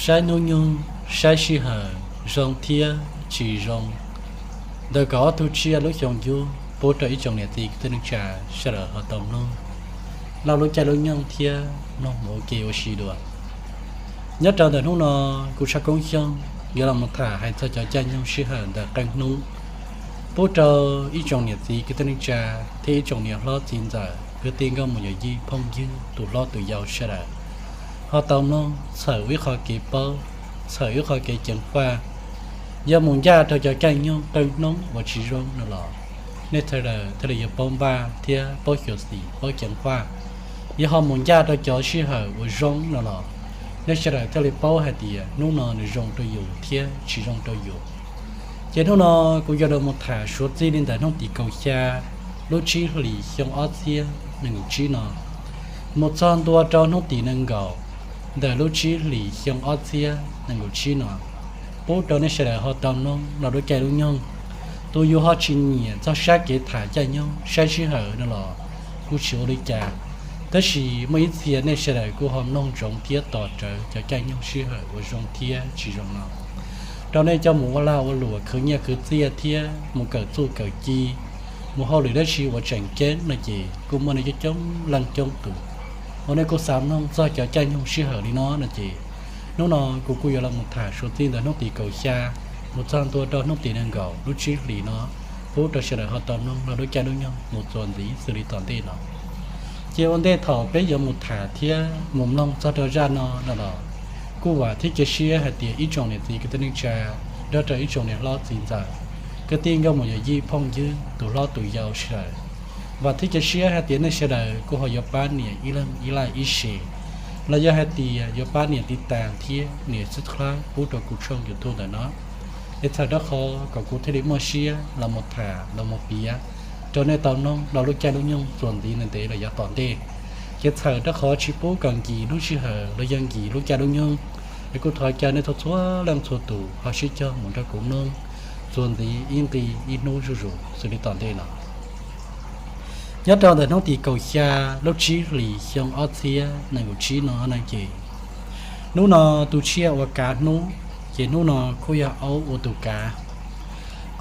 Saib hnub nyoog, saib sij hawm zoo thiab tsis zoo, ntawm kaum ob tug tsiaj lub xyoo yug pub rau ib tsoom niam txiv kwv tij neej tsa sawv daws ho tau mloog, lauj lub caij lub nyoog thiab mloog mus ua ke ua si dua. Nyob rau ntawm hnub no, kuv Tshaj Koob Xyooj yuav los mus tham hais txog cov caij nyoog sij hawm ntawm qee hnub pub rau ib tsoom niam txiv kwv tij neej tsa thiab ib tsoom niam hlob txiv ntxawm kwv tij nkauj muam yawm yij phooj ywg tus hlob tus yau sawv daws ho tau mloog txhawm ua ib qho kev paub, txhawm ib qho kev ceev faj. Yog mus ncaj rau cov caij nyoog qee hnub uas tsis zoo no los nej sawv daws thiaj li yuav paub npaj thiab paub xyuam xim paub ceev faj. Yog ho mus ncaj rau cov sij hawm uas zoo no los nej sawv daws thiaj li paub hais tias hnub no nws zoo rau yus thiab tsis zoo rau yus. Ces hnub no kuv yuav los mus tham suav txij li ntawm hnub tim kaum xya lub tsib hlis xyoo ob txhiab nees nkaum tsib no mus txog ntua rau hnub tim nees nkaum ntawm lub tsib hlis xyoo ob txhiab nees nkaum tsib no pub rau nej sawv daws ho tau mloog lauj lub caij lub nyoog. Tus yus ho tsis nyiam txog sab kev tham caij nyoog saib sij hawm no los kuj tsis ua li cas, tab sis muaj ib txhia nej sawv daws kuj ho mloog ntsoov thiab tos rawv cov caij nyoog sij hawm uas zoo thiab tsis zoo no rau nej coj mus ua lag ua luam khwv nyiaj khwv txiaj thiab mus kawm txuj kawm ci, mus hauj lwm dab tsi uas tseem ceeb no ces kuj muaj nej coob coob leej coob tus uas nej kuj xav mloog txog cov caij nyoog sij hawm li no no ces hnub no kuv kuj yuav los mus tham suav txij ntawm hnub tim kaum xya mus txog ntua rau hnub tim nees nkaum lub tsib hlis no pub rau sawv daws ho tau mloog lauj lub caij lub nyoog mus txuas ntxiv xws li tom ntej no. Ces ua ntej thaum peb yuav mus tham thiab mus mloog txog rau zaj no no los kuj vam thiab cia siab hais tias ib tsoom niam txiv kwv tij neej tsa nrog rau ib tsoom niam hlob txiv ntxawm kwv tij nkauj muam yawm yij phooj ywg tus hlob tus yau sawv daws, vam thiab cia siab hais tias nej sawv daws kuj ho yuav pab nias ib leeg ib laij ib se, los yog hais tias yuav pab nias tiv tas thiab nias subscribe pub rau kuv tshooj YouTube ntawm no, es txhawm rau qhov kom kuv thiaj li muaj siab los mus tham los mus piav rau nej tau mloog lauj lub caij lub nyoog txuas ntxiv ntev los yav tom ntej. Ces txhawm rau qhov tsis pub kom nkim lub sij hawm los yog nkim lub caij lub nyoog, es kuj thov caw nej txhua txhua leej txhua tus ho sib cog mus nrog kuv mloog txuas ntxiv ib nqi ib hnub zuj zus xws li tom ntej no. Nyob rau ntawm hnub tim kaum xya lub tsib hlis xyoo ob txhiab nees nkaum tsib no no ces hnub no tus tsiaj ua kav hnub, ces hnub no kuj yog aub ua tus kav.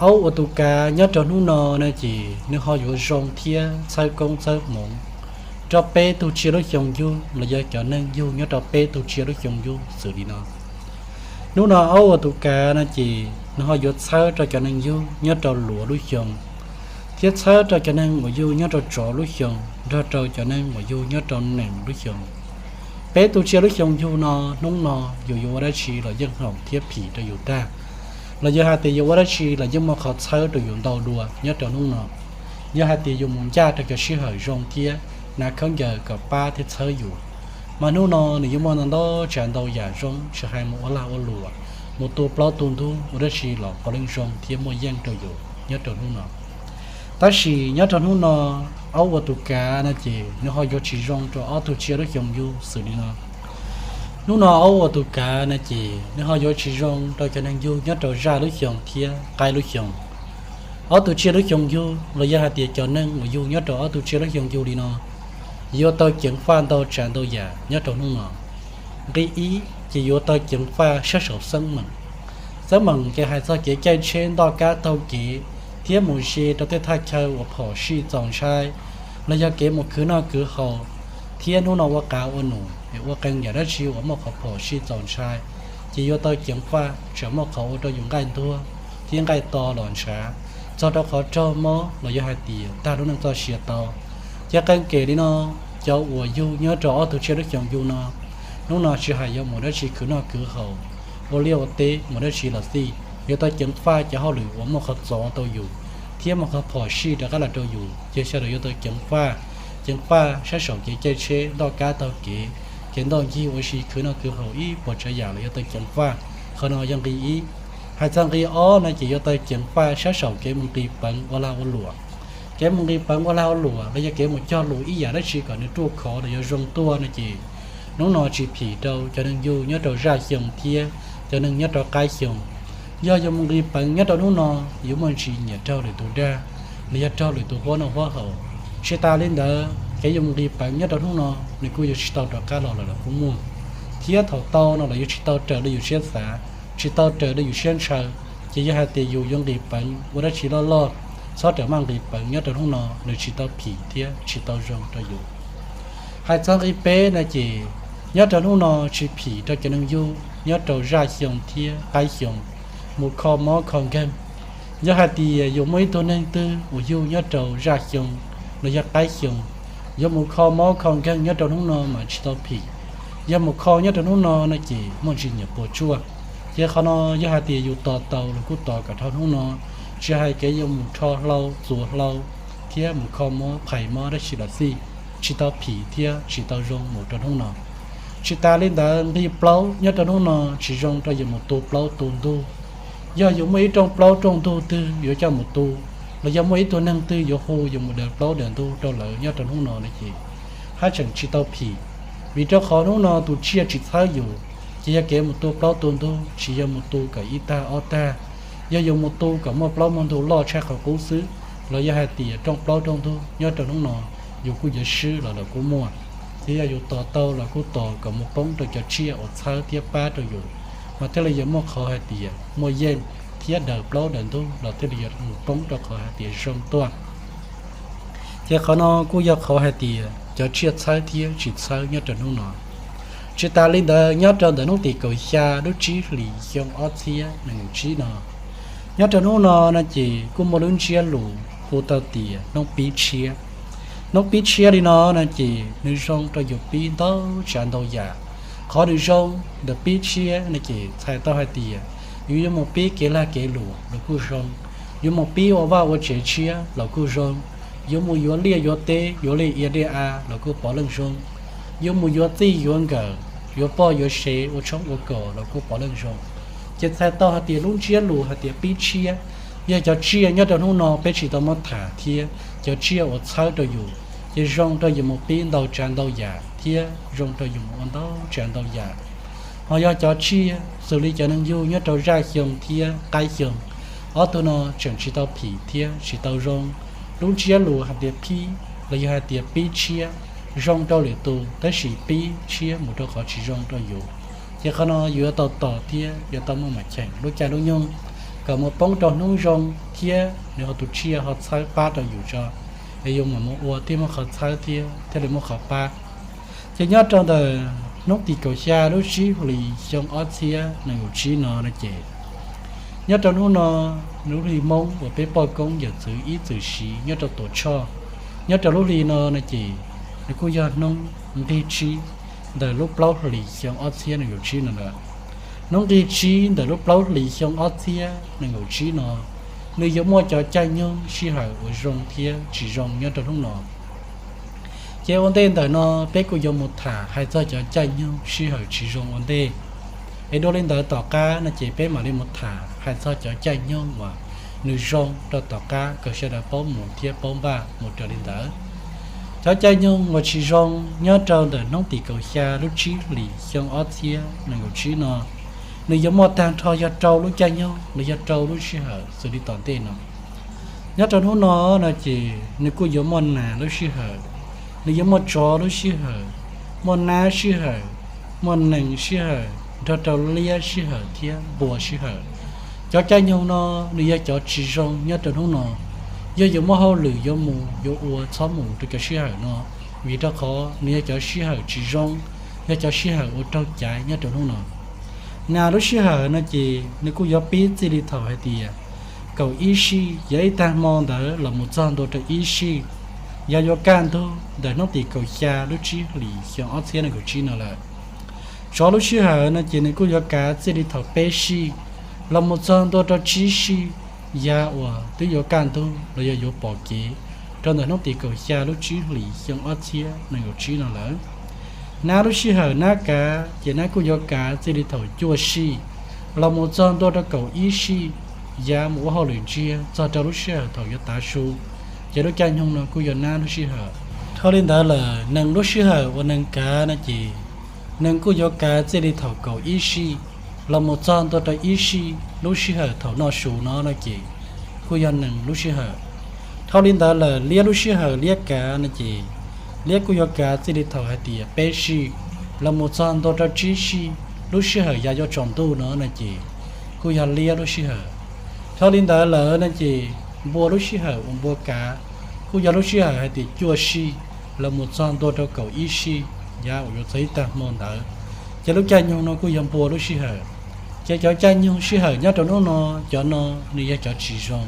Aub ua tus kav nyob rau hnub no no ces nws ho yuav zoo thiab txhawb koob txhawb hmoov rau peb tug tsiaj lub xyoo yug los yog cov neeg yug nyob rau peb tug tsiaj lub xyoo yug xws li no. Hnub no aub ua tus kav no ces nws ho yuav txhawb rau cov neeg yug nyob rau luav lub xyoo, thiab txhawb rau cov neeg uas yug nyob rau tsov lub xyoo nrog rau cov neeg uas yug nyob rau nees lub xyoo. Peb tug tsiaj lub xyoo yug no, hnub no yus yuav ua dab tsi los yeej haum thiab phim rau yus tag, los yog hais tias yuav ua dab tsi los yeej muaj qhov txhawb rau yus ntau dua nyob rau hnub no. Yog hais tias yus mus ncaj rau cov sij hawm zoo thiab hnav khaub ncaws kom pab thiab txhawb yus, mas hnub no nws yuav muaj ntau ntau tsav ntau yam zoo tsis hais mus ua lag ua luam, mus tu plaub tu ntug ua dab tsi los puav leej zoo thiab muaj yeej rau yus nyob rau hnub no. Tab sis nyob rau hnub no, aub ua tus kav no ces nws ho yuav tsis zoo rau ob tug tsiaj lub xyoo yug xws li no. Hnub no aub ua tus kav no ces nws ho yuav tsis zoo rau cov neeg yug nyob rau zaj lub xyoo thiab qaib lub xyoo. Ob tug tsiaj lub xyoo yug los yog hais tias cov neeg uas yug nyob rau ob tug tsiaj lub xyoo yug li no, yuav tau ceev faj ntau tsav ntau yam nyob rau hnub no. Nqi ib ces yuav tau ceev faj sab saum xeeb meem. Xeeb meem ces hais txog kev caij tsheb ntoj kab taug kev thiab mus ze rau tej thaj chaw uas phom sij txaus ntshai, los yog kev mus khwv noj khwv haus, thiab hnub no ua qav ua num es ua qee yam dab tsi uas muaj qhov phom sij txaus ntshai, ces yuav tau ceev faj tsam muaj qhov ua rau yus nqaij ntuag thiab nqaij to los ntshav, txog rau qhov raug mob los yog hais tias tag lub neej txoj sia tau. Ces qee kem li no, cov uas yug nyob rau ob tug tsiaj lub xyoo yug no, hnub no tsis hais yuav mus dab tsi khwv noj khwv haus, ua liaj ua teb mus dab tsi los xij, yuav tau ceev faj cov hauj lwm uas muaj qhov txov tau yus thiab muaj qhov phom sij rov qab los rau yus, ces sawv daws yuav tau ceev faj. Ceev faj sab saum kev caij tsheb ntoj kab taug kev, kev ntoj ncig ua si khwv noj khwv haus ib puas tsav yam los yuav tau ceev faj. Qhov no yog nqi ib. Hais txog nqi ob no ces yuav tau ceev faj sab saum kev mus nqis peev ua lag ua luam. Kev mus nqis peev ua lag ua luam los yog kev mus cog lus ib yam dab tsi kom nws ruaj khov los yog zoo tuaj no ces hnub no tsis phim rau cov neeg yug nyob rau zaj xyoo thiab cov neeg nyob rau qaib xyoo. Yog yuav mus nqis peev nyob rau hnub no, yuav muaj ntsis nyiam raug lwm tus dag los yog raug lwm tus huab noj huab haus. Tsis tas li ntawd, kev yuav mus nqis peev nyob rau hnub no, nws kuj yuav tsis tau rov qab los lawm los kuj muaj. thiab thaum tau no los yus tsis tau raws li yus siab xav, tsis tau raws li yus siab ntshaw, ces yog hais tias yus yuav nqis peev ua dab tsi loj loj, txhob rawm maj nqis peev nyob rau hnub no, nws tsis tau phim thiab tsis tau zoo rau yus. Hais txog nqi peb no ces nyob rau hnub no tsis phim rau cov neeg yug nyob rau zaj xyoo thiab qaib xyoo mus kho mob kho nkeeg. Yog hais tias yus muaj ib tug neeg twg uas yug nyob rau zaj xyoo los yog qaib xyoo, yuav mus kho mob kho nkeeg nyob rau hnub no mas tsis tau phim. Yog mus kho nyob rau hnub no no ces muaj ntsis nyiam puas tsuaj. Ces qhov no yog hais tias yus tos tau los kuj tos kom dhau hnub no, tsis hais kev yuav mus rho hlau txuas hlau thiab mus kho mob phais mob dab tsi los xij, tsis tau phim thiab tsis tau zoo mus rau hnub no. Tsis tas li ntawd nqi plaub nyob rau hnub no tsis zoo rau yus mus tu plaub tu ntug. Yog yus muaj ib rooj plaub rooj ntug twg yuav coj mus tu, los yog muaj ib tug neeg twg yuav hu yus mus daws plaub daws ntug rau lawv nyob rau hnub no no ces haj tseem tsis tau phim, vim rau qhov hnub no tus tsiaj tsis txhawb yus. Ces yog kev mus tu plaub tu ntug tsis yog mus tu kom ib tag ob tag, yog yus mus tu kom muaj plaub muaj ntug loj tshaj qhov qub xwb, los yog hais tias rooj plaub rooj ntug nyob rau hnub no yus kuj yuav swb los lawv kuj muaj. Ces yog yus tos tau los kuj tos kom mus poob rau cov tsiaj uas txhawb thiab pab rau yus, mas thiaj li yuav muaj qhov hais tias muaj yeej thiab daws plaub daws ntug los thiaj li yuav mus poob rau qhov hais tias zoo tuaj. Ces qhov no kuj yog qhov hais tias cov tsiaj txhawb thiab tsis txhawb nyob rau hnub no. Tsis tas li ntawd nyob rau ntawm hnub tim kaum xya lub tsib hlis xyoo ob txhiab nees nkaum tsib no, nyob rau hnub no no ces kuj muaj lub ntsiab lus hu tau tias hnub pib tshiab. Hnub pib tshiab li no no ces nws zoo rau yus pib ntau tsav ntau yam. Qhov nws zoo ntawm pib tshiab no ces txhais tau hais tias yus yuav mus pib kev lag kev luam los kuj zoo, yuav mus pib ua vaj ua tsev tshiab los kuj zoo, yuav mus yuav liaj yuav teb yuav liaj ia liaj av los kuj puav leej zoo, yuav mus yuav txij yuav nkawm, yuav poj yuav sev ua tshoob ua kos los kuj puav leej zoo. Ces txhais tau hais tias lub ntsiab lus hais tias pib tshiab, yog cov tsiaj nyob rau hnub no peb tsis tau muab tham thiab cov tsiaj uas txhawb rau yus, ces zoo rau yus mus pib ntau tsav ntau yam thiab zoo rau yus mus ua ntau tsav ntau yam. Ho yog cov tsiaj xws li cov neeg yug nyob rau zaj xyoo thiab qaib xyoo, ob tug no tseem tsis tau phim thiab tsis tau zoo. Lub ntsiab lus hais tias phib los yog hais tias pib tshiab zoo rau lwm tus, tab sis pib tshiab mus rau qhov tsis zoo rau yus. Ces qhov no yus yuav tau tos thiab yuav tau muaj mam cheem lub caij lub nyoog kom mus poob rau hnub zoo thiab nws ho tus tsiaj ho txhawb pab rau yus tso, es yus mam mus ua thiaj muaj qhov txhawb thiab thiaj li muaj qhov pab. Ces nyob rau ntawm hnub tim kaum xya lub tsib hlis xyoo ob txhiab nees nkaum tsib no no ces nyob rau hnub no, lub hli Hmoob uas peb poj koob yawm txwv ib txwm siv nyob rau Tuam Tshoj, nyob rau lub hli no no ces nws kuj yog hnub nqig tsib ntawm lub plaub hlis xyoo ob txhiab nees nkaum tsib no lawm. Hnub nqig tsib ntawm lub plaub hlis xyoo ob txhiab nees nkaum tsib no, nws yuav muaj cov caij nyoog sij hawm uas zoo thiab tsis zoo nyob rau hnub no. Ces ua ntej ntawm no peb kuj yuav mus tham hais txog cov caij nyoog sij hawm tsis zoo ua ntej. Es dua li ntawd tom qab no ces peb mam li mus tham hais txog cov caij nyoog uas nws zoo rau tom qab kom sawv daws paub mus thiab paub npaj mus raws li ntawd. Cov caij nyoog uas tsis zoo nyob rau ntawm hnub tim kaum xya lub tsib hlis xyoo ob txhiab nees nkaum tsib no, nws yuav muaj tag nrho yog rau lub caij nyoog los yog rau lub sij hawm xws li tom ntej no. Nyob rau hnub no no ces nws kuj yuav muaj nas lub sij hawm, nws yuav muaj tsov lub sij hawm, muaj nab sij hawm, muaj nees sij hawm nrog rau liab sij hawm thiab npua sij hawm. Cov caij nyoog no nws yog cov tsis zoo nyob rau hnub no. Yog yuav muaj hauj lwm yuav mus yuav ua txhob mus rau cov sij hawm no, vim rau qhov nws yog cov sij hawm tsis zoo, yog cov sij hawm uas raug caiv nyob rau hnub no. Nas lub sij hawm no ces nws kuj yuav pib txij li thaum hais tias kaum ib sij, yog ib tag hmo ntawd los mus txog ntua rau ib sij, yog yuav kaj ntug ntawm hnub tim kaum xya lub tsib hlis xyoo ob txhiab nees nkaum tsib no lawm. Tsov lub sij hawm no ces nws kuj yuav kav txij li thaum peb sij los mus txog ntua rau tsib sij, yav uas twb yuav kaj ntug los yog yuav pom kev rau ntawm hnub tim kaum xya lub tsib hlis xyoo ob txhiab nees nkaum tsib no lawm. Nab lub sij hawm nab kav ces nab kuj yuav kav txij li thaum cuaj sij los mus txog ntua rau kaum ib sij, yav mus ua hauj lwm ntsiag txog rau lub sij hawm thaum yuav tav su, ces lub caij nyoog no kuj yog nab lub sij hawm. Dhau li ntawd lawm nees lub sij hawm uas nees kav no ces nees kuj yuav kav txij li thaum kaum ib sij los mus txog ntua rau ib sij lub sij hawm thaum noj su no no ces kuj yog nees lub sij hawm. Dhau li ntawd lawm liab lub sij hawm liab kav no ces liab kuj yuav kav txij li thaum hais tias peb sij los mus txog ntua rau tsib sij, lub sij hawm yav yuav tsaus ntuj no no ces kuj yog liab lub sij hawm. Dhau li ntawd lawm no ces npua lub sij hawm uas npua kav kuj yog lub sij hawm hais tias cuaj sij los mus txog ntua rau kaum ib sij, yav uas yuav txog ib tag hmo ntawd, ces lub caij nyoog no kuj yog npua lub sij hawm. Ces cov caij nyoog sij hawm nyob rau hnub no, cov no nws yog cov tsis zoo.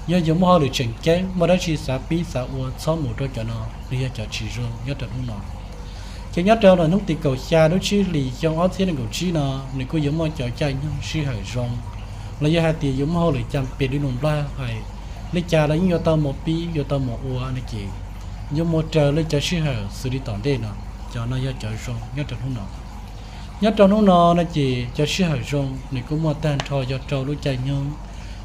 Yog yus muaj hauj lwm tseem ceeb, muaj dab tsi xav pib xav ua, txhob mus rau cov no, nws yog cov tsis zoo nyob rau hnub no. Ces nyob rau ntawm hnub tim kaum xya lub tsib hlis xyoo ob txhiab nees nkaum tsib no, nws kuj yuav muaj cov caij nyoog sij hawm zoo, los yog hais tias yus muaj hauj lwm cam pem li lus Nplog hais, li cas los yeej yuav tau mus pib, yuav tau mus ua no ces yuav mus raws li cov sij hawm xws li tom ntej no. Cov no yog cov zoo nyob rau hnub no. Nyob rau hnub no no ces cov sij hawm zoo nws kuj muaj tag nrho yog rau lub caij nyoog,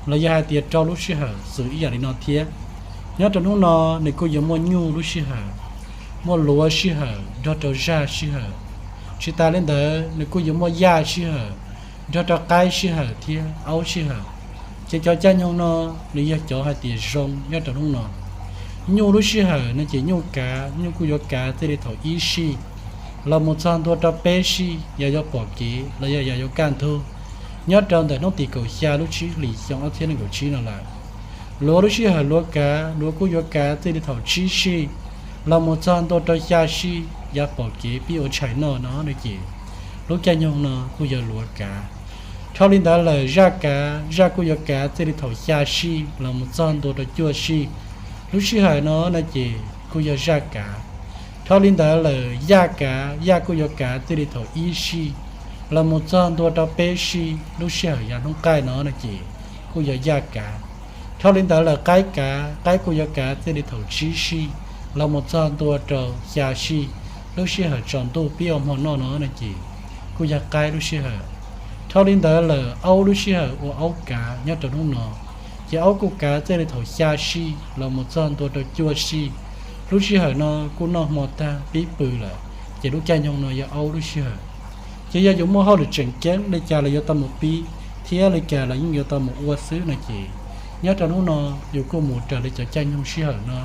los yog hais tias rau lub sij hawm xws ib yam li no thiab. Nyob rau hnub no nws kuj yuav muaj nyuj lub sij hawm, muaj luav sij hawm nrog rau zaj sij hawm. Tsis tas li ntawd nws kuj yuav muaj yaj sij hawm nrog rau qaib sij hawm thiab aub sij hawm. Ces cov caij nyoog no nws yog cov hais tias zoo nyob rau hnub no. Nyuj lub sij hawm no ces nyuj kav, nyuj kuj yuav kav txij li thaum ib sij los mus txog ntua rau peb sij, yog yuav pom kev los yog yog yuav kaj ntug, nyob rau ntawm hnub tim kaum xya lub tsib hlis xyoo ob txhiab nees nkaum tsib no lawm. Luav lub sij hawm luav kav, luav kuj yuav kav txij li thaum tsib sij los mus txog ntua rau xya sij, yav pom kev pib ua tshais noj no no ces lub caij nyoog no kuj yog luav kav. Dhau li ntawd lawm zaj kav, zaj kuj yuav kav txij li thaum xya sij los mus txog ntua rau cuaj sij, lub sij hawm no no ces kuj yog zaj kav. Dhau li ntawd lawm yaj kav, yaj kuj yuav kav txij li thaum ib sij los mus txog ntua rau peb sij, lub sij hawm yav hnub qaij no no ces kuj yog yaj kav. Dhau li ntawd lawm qaib kav, qaib kuj yuav kav txij li thaum tsib sij los mus txog ntua rau xya sij, lub sij hawm tsaus ntuj pib ua hmo noj no no ces kuj yog qaib lub sij hawm. Dhau li ntawd lawm aub lub sij hawm ua aub kav nyob rau hnub no, ces aub kuj kav txij li thaum xya sij los mus txog ntua rau cuaj sij, lub sij hawm no kuj noj hmo tag pib pw lawm, ces lub caij nyoog no yog aub lub sij hawm. Ces yog yus muaj hauj lwm tseem ceeb li cas los yuav tau mus pib, thiab li cas los yeej yuav tau mus ua xwb no ces nyob rau hnub no yus kuj mus raws li cov caij nyoog sij hawm no,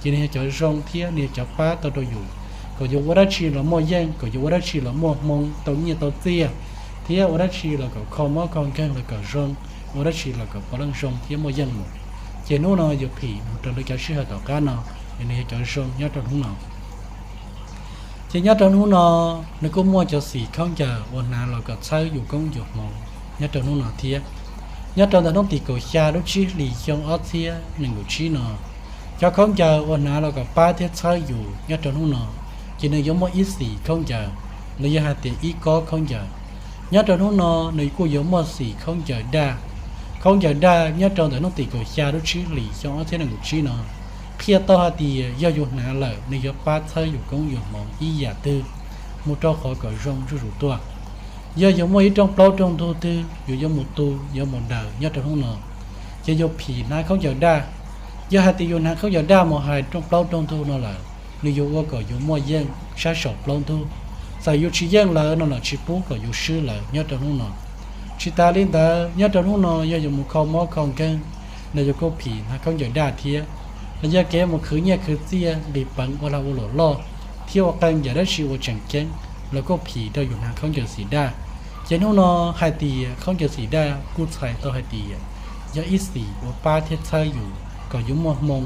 ces nws yog cov zoo thiab nws yog cov pab tau rau yus kom yus ua dab tsi los muaj yeej, kom yus ua dab tsi los muaj hmoo tau nyiaj tau txiaj, thiab ua dab tsi los kom kho mob kho nkeeg los kom zoo, ua dab tsi los kom puav leej zoo thiab muaj yeej mus. Ces hnub no yus phim mus raws li cov sij hawm tom qab no, es nws yog cov zoo nyob rau hnub no. Ces nyob rau hnub no nws kuj muaj cov xim khaub ncaws uas hnav los kom txhawb yus koob yus hmoov nyob rau hnub no thiab. Nyob rau ntawm hnub tim kaum xya lub tsib hlis xyoo ob txhiab nees nkaum tsib no, cov khaub ncaws uas hnav los kom pab thiab txhawb yus nyob rau hnub no, ces nws yuav muaj ib xim khaub ncaws, los yog hais tias ib kob khaub ncaws. Nyob rau hnub no nws kuj yuav muaj xim khaub ncaws daj. Khaub ncaws daj nyob rau ntawm hnub tim kaum xya lub tsib hlis xyoo ob txhiab nees nkaum tsib no, qhia tau hais tias yog yus hnav lawm nws yuav pab txhawb yus koob yus hmoov ib yam twg mus rau qhov kom zoo zuj zus tuaj. Yog yus muaj ib rooj plaub rooj ntug twg yus yuav mus tu yuav mus daws nyob rau hnub no, ces yus phim hnav khaub ncaws daj. Yog hais tias yus hnav khaub ncaws daj mus hais rooj plaub rooj ntug no lawm, nws yuav ua kom yus muaj yeej sab saum plaub ntug. Txawm yus tsis yeej lawm no los tsis pub kom yus swb lawm nyob rau hnub no. Tsis tas li ntawd nyob rau hnub no yog yus mus kho mob kho nkeeg, no yus kuj phim hnav khaub ncaws daj thiab. Los yog kev mus khwv nyiaj khwv txiaj, nqis peev ua lag ua luam loj, thiab ua qee yam dab tsi uas tseem ceeb, los kuj phim rau yus hnav khaub ncaws xim daj. Ces hnub no hais tias khaub ncaws xim daj kuj txhais tau hais tias yog ib xim uas pab thiab txhawb yus kom yus muaj hmoo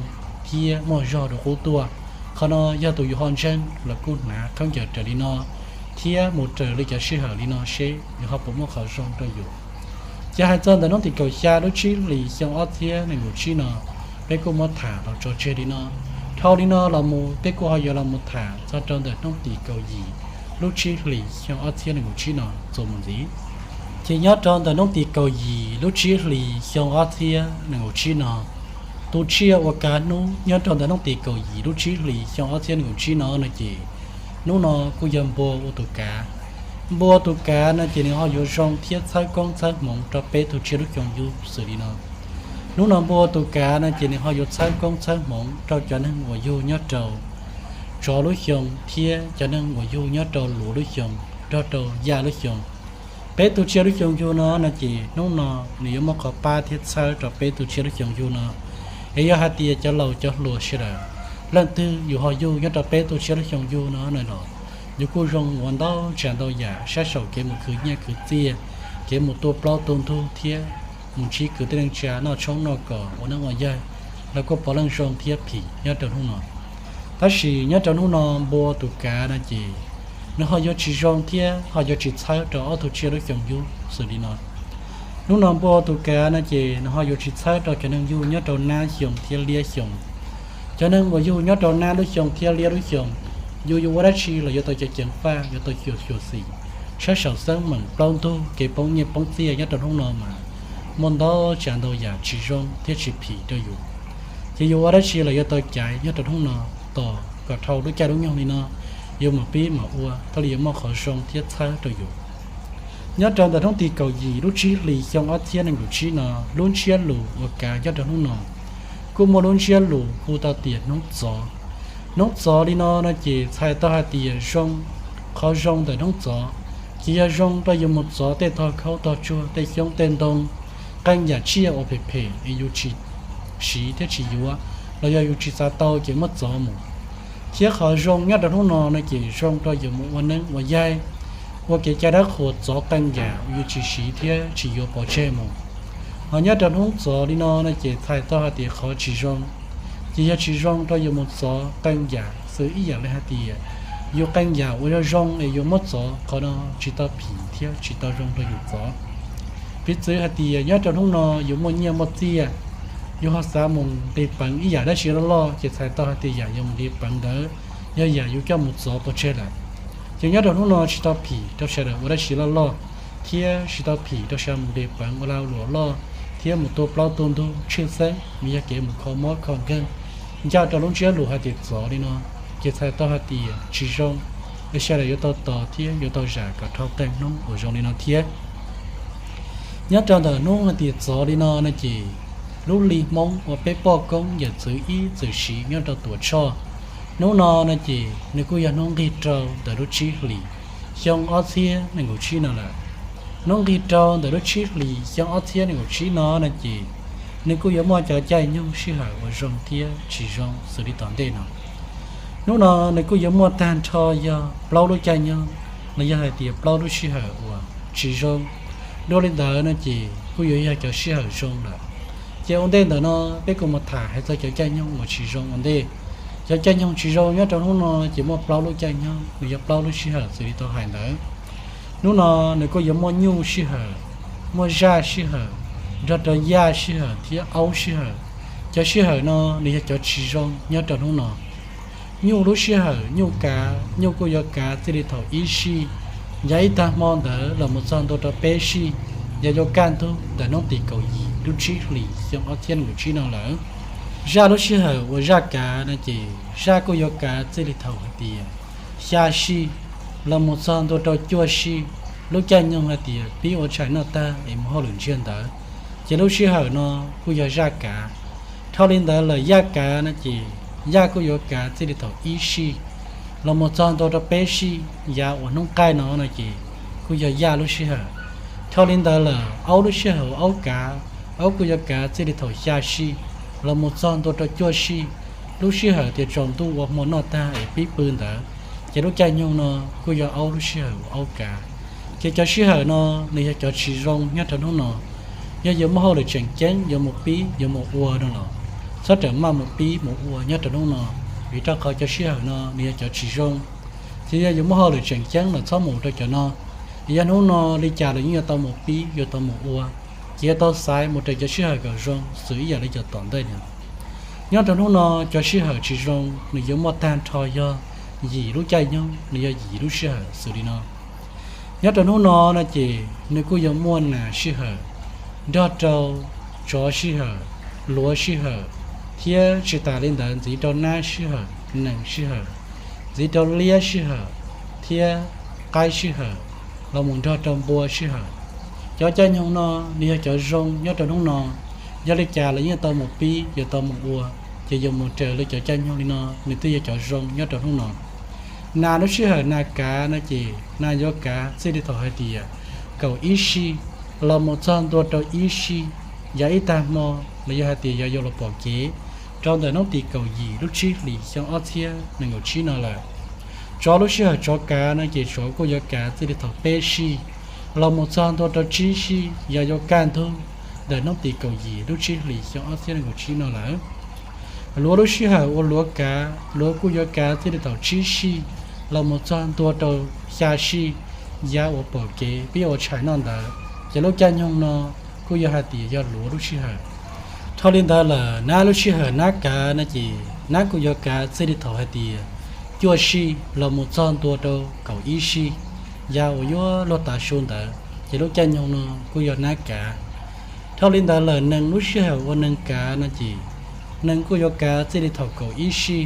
thiab muaj zog rau qub tuaj. Qhov no yog tus yus ho ntseeg los kuj hnav khaub ncaws raws li no thiab mus raws li cov sij hawm li no seb nws ho puas muaj qhov zoo rau yus. Ces hais txog ntawm hnub tim kaum xya lub tsib hlis xyoo ob txhiab nees nkaum tsib no, peb kuj muab tham los tso tseg li no. Dhau li no los mus peb kuj ho yuav los mus tham txog rau ntawm hnub tim kaum yim lub tsib hlis xyoo ob txhiab nees nkaum tsib no txuas mus ntxiv. Ces nyob rau ntawm hnub tim kaum yim lub tsib hlis xyoo ob txhiab nees nkaum tsib no, tus tsiaj uas kav hnub nyob rau ntawm hnub tim kaum yim lub tsib hlis xyoo ob txhiab nees nkaum tsib no no ces hnub no kuj yog npua ua tus kav. Npua ua tus kav no ces nws ho yuav zoo thiab txhawb koob txhawb hmoov rau peb tug tsiaj lub xyoo yug xws li no. Hnub no npua ua tus kav no ces nws ho yuav txhawb koob txhawb hmoov rau cov neeg uas yug nyob rau tsov lub xyoo thiab cov neeg uas yug nyob rau luav lub xyoo nrog rau yaj lub xyoo. Peb tug tsiaj lub xyoo yug no no ces hnub no nws yuav muaj qhov pab thiab txhawb rau peb tug tsiaj lub xyoo yug no. Es yog hais tias cov laus cov hluas sawv daws, leej twg yus ho yug nyob rau peb tug tsiaj lub xyoo yug no no los yus kuj zoo ua ntau tsav ntau yam sab saum kev mus khwv nyiaj khwv txiaj, kev mus tua plaub tua ntug thiab mus ntsib kwv tij neej tsa noj tshoob noj kos ua neeb ua yaig, los kuj puav leej zoo thiab phim nyob rau hnub no. Tab sis nyob rau hnub no npua tus kav no ces nws ho yuav tsis zoo thiab ho yuav tsis txhawb rau ob tug tsiaj lub xyoo yug xws li no. Hnub no npua tus kav no ces nws ho yuav tsis txhawb rau cov neeg yug nyob rau nab xyoo thiab liab xyoo. Cov neeg uas yug nyob rau nab lub xyoo thiab liab lub xyoo, yus yuav ua dab tsi los yuav tau ceev ceev faj, yuav tau xyuam xyuam xim. Sab saum xeeb meem plaub ntug kev poob nyiaj poob txiaj nyob rau hnub no mas muaj ntau tsav ntau yam tsis zoo thiab tsis phim rau yus. Ces yus ua dab tsi los yuav tau caiv nyob rau hnub no tos kom dhau lub caij lub nyoog li no, yuav mus pib mus ua thiaj li yuav muaj qhov zoo thiab txhawb rau yus. Nyob rau ntawm hnub tim kaum yim lub tsib hlis xyoo ob txhiab nees nkaum tsib no, lub ntsiab lus uas kav nyob rau hnub no kuj muaj lub ntsiab lus hu tau tias hnub txov. Hnub txov li no no ces txhais tau hais tias zoo, qhov zoo ntawm hnub txov ces yog zoo rau yus mus txov tej tog khaub tog tsuag, tej xyoob tej ntoo, qee yam tsiaj uas phem phem es yus tsis siv thiab tsis yuav, los yog yus tsis xav tau ces muab txov mus. Thiab qhov zoo nyob rau hnub no no ces zoo rau yus mus ua neeb ua yaig, ua kev cai dab qhuas txov qee yam uas yus tsis siv thiab tsis yuav pov tseg mus. Ho nyob rau hnub txov li no no ces txhais tau hais tias qhov tsis zoo ces yog tsis zoo rau yus mus txov qee yam xws ib yam li hais tias yus qee yam uas yog zoo es yus muab txov, qhov no tsis tau phim thiab tsis tau zoo rau yus txov. Piv txwv hais tias nyob rau hnub no yus muaj nyiaj muaj txiaj, yus ho xav mus nqis peev ib yam dab tsi loj loj ces txhais tau hais tias yam yus mus nqis peev ntawd yog yam yus coj mus txov pov tseg lawm. Ces nyob rau hnub no tsis tau phim rau sawv daws ua dab tsi loj loj, thiab tsis tau phim rau sawv mus nqis peev ua lag luam loj thiab mus tua plaub tua ntug tshwj xeeb, nws yog kev mus kho mob kho nkeeg. Ncaj rau lub ntsiab lus hais tias txov li no ces txhais tau hais tias tsis zoo, es sawv daws yuav tau tos thiab yuav tau zam kom dhau qee hnub uas zoo li no thiab. Nyob rau ntawm hnub hais tias txov li no no ces lub hli Hmoob uas peb poj koob yawm txwv ib txwm siv nyob rau Tuam Tshoj, hnub no no ces nws kuj yog hnub nqig rau ntawm lub tsib hlis xyoo ob txhiab nees nkaum tsib no lawm. Hnub nqig rau ntawm lub tsib hlis xyoo ob txhiab nees nkaum tsib no no ces nws kuj yuav muaj cov caij nyoog sij hawm uas zoo thiab tsis zoo xws li tom ntej no. Hnub no nws kuj yuav muaj tag nrho yog plaub lub caij nyoog, los yog hais tias plaub lub sij hawm uas tsis zoo. Dua li ntawd no ces kuj yuav yog cov sij hawm zoo lawm. Ces ua ntej ntawm no peb kuj mus tham hais txog cov caij nyoog uas tsis zoo ua ntej. Cov caij nyoog tsis zoo nyob rau hnub no ces muaj plaub lub caij nyoog, nws yog plaub lub sij hawm xws li tau hais ntawd. Hnub no nws kuj yuav muaj nyuj sij hawm, muaj zaj sij hawm, nrog rau yaj sij hawm thiab aub sij hawm. Cov sij hawm no nws yog cov tsis zoo nyob rau hnub no. Nyuj lub sij hawm nyuj kav, nyuj kuj yuav kav txij li thaum ib sij, yav ib tag hmo ntawd los mus txog ntua rau peb sij, yog yuav kaj ntug ntawm hnub tim kaum yim lub tsib hlis xyoo ob txhiab nees nkaum tsib no lawm. Zaj lub sij hawm uas zaj kav no ces zaj kuj yuav kav txij li thaum hais tias xya sij los mus txog ntua rau cuaj sij, lub caij nyoog hais tias pib ua tshais noj tag es mus hauj lwm ntsiag ntawd, ces lub sij hawm no kuj yog zaj kav. Dhau li ntawd lawm yaj kav no ces yaj kuj yuav kav txij li thaum ib sij los mus txog ntua rau peb sij, yav uas hnub qaij no no ces kuj yog yaj lub sij hawm. Dhau li ntawd lawm aub lub sij hawm aub kav, aub kuj yuav kav txij li thaum xya sij los mus txog ntua rau cuaj sij, lub sij hawm tias tsaus ntuj ua hmo noj tag es pib pw ntawd, ces lub caij nyoog no kuj yog aub lub sij hawm aub kav. Ces cov sij hawm no nws yog cov tsis zoo nyob rau hnub no. Yog yuav muaj hauj lwm tseem ceeb yuav mus pib yuav mus ua no los txhob rawm maj mus pib mus ua nyob rau hnub no, vim rau qhov cov sij hawm no nws yog cov tsis zoo. Ces yog yuav muaj hauj lwm tseem ceeb los txhob mus rau cov no. Yog hnub no li cas los yeej yuav tau mus pib yuav tau mus ua, ces yuav tau xaiv mus raws cov sij hawm kom zoo xws ib yam li cov tom ntej no. Nyob rau hnub no cov sij hawm tsis zoo nws yuav muaj tag nrho yog yim lub caij nyoog, nws yog yim lub sij hawm xws li no. Nyob rau hnub no no ces nws kuj yuav muaj nas sij hawm, nrog rau tsov sij hawm, luav sij hawm, thiab tsis tas li ntawd ntxiv rau nab sij hawm, nees sij hawm, ntxiv rau liab sij hawm, thiab qaib sij hawm, los mus nrog rau npua sij hawm. Cov caij nyoog no nws yog cov zoo nyob rau hnub no. Yog li cas los yeej tau mus pib yuav tau mus ua, ces yuav mus raws li cov caij nyoog li no nws thiaj yog cov zoo nyob rau hnub no. Nas lub sij hawm nas kav no ces nas yuav kav txij li thaum hais tias kaum ib sij los mus txog ntua rau ib sij, yav ib tag hmo, los yog hais tias yog yuav los pom kev rau ntawm hnub tim kaum yim lub tsib hlis xyoo ob txhiab nees nkaum tsib no lawm. Tsov lub sij hawm tsov kav no ces tsov kuj yuav kav txij li thaum peb sij los mus txog ntua rau tsib sij, yog yuav kaj ntug ntawm hnub tim kaum yim lub tsib hlis xyoo ob txhiab nees nkaum tsib no lawm. Luav lub sij hawm uas luav kav, luav kuj yuav kav txij li thaum tsib sij los mus txog ntua rau xya sij, yav uas pom kev pib ua tshais noj ntawd, ces lub caij nyoog no kuj yog hais tias yog luav lub sij hawm. Dhau li ntawd lawm nab lub sij hawm nab kav no ces nab kuj yuav kav txij li thaum hais tias cuaj sij los mus txog ntua rau kaum ib sij, yav uas yuav luag tav su ntawd, ces lub caij nyoog no kuj yog nab kav. Dhau li ntawd lawm nees lub sij hawm ua nees kav no ces nees kuj yuav kav txij li thaum kaum ib sij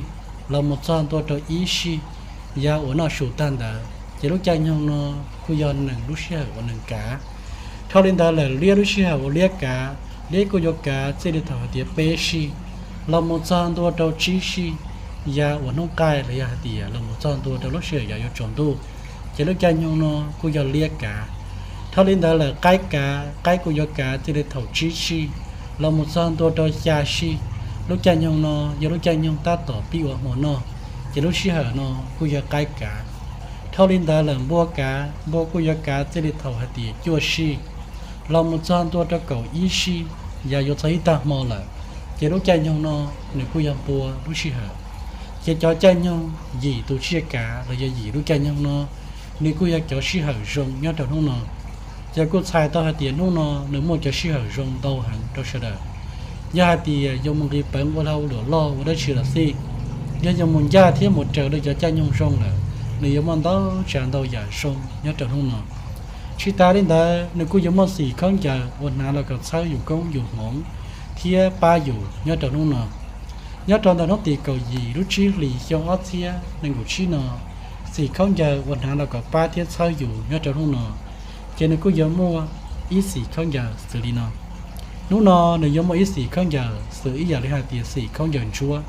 los mus txog ntua rau ib sij, yav uas noj su tag ntawd, ces lub caij nyoog no kuj yog nees lub sij hawm ua nees kav. Dhau li ntawd lawm liab lub sij hawm ua liab kav, liab kuj yuav kav txij li thaum hais tias peb sij los mus txog ntua rau tsib sij, yav uas hnub qaij los yog hais tias los mus txog ntua rau lub sij hawm yav yuav tsaus ntuj, ces lub caij nyoog no kuj yog liab kav. Dhau li ntawd lawm qaib kav, qaib kuj yuav kav txij li thaum tsib sij los mus txog ntua rau xya sij, lub caij nyoog no yog lub caij nyoog tab tom pib ua hmo noj, ces lub sij hawm no kuj yog qaib kav. Dhau li ntawd lawm npua kav, npua kuj yuav kav txij li thaum hais tias cuaj sij los mus txog ntua rau kaum ib sij, yav yuav txog ib tag hmo lawm, ces lub caij nyoog no nws kuj yog npua lub sij hawm. Ces cov caij nyoog yim tus tsiaj kav los yog yim lub caij nyoog no, nws kuj yog cov sij hawm zoo nyob rau hnub no. Ces kuj txhais tau hais tias hnub no nws muaj cov sij hawm zoo ntau heev rau sawv daws. Yog hais tias yuav mus nqis peev ua lag ua luam loj ua dab tsi los xij, yog yuav mus ncaj thiab mus raws li cov caij nyoog zoo lawm, nws yuav muaj ntau tsav ntau yam zoo nyob rau hnub no. Tsis tas li ntawd nws kuj yuav muaj xim khaub ncaws uas hnav los kom txhawb yus koob yus hmoov thiab pab yus nyob rau hnub no. Nyob rau ntawm hnub tim kaum yim lub tsib hlis xyoo ob txhiab nees nkaum tsib no, xim khaub ncaws uas hnav los kom pab thiab txhawb yus nyob rau hnub no, ces nws kuj yuav muaj ib xim khaub ncaws xws li no. Hnub no nws yuav muaj ib xim khaub ncaws xws ib yam li hais tias xim khaub ncaws ntsuab.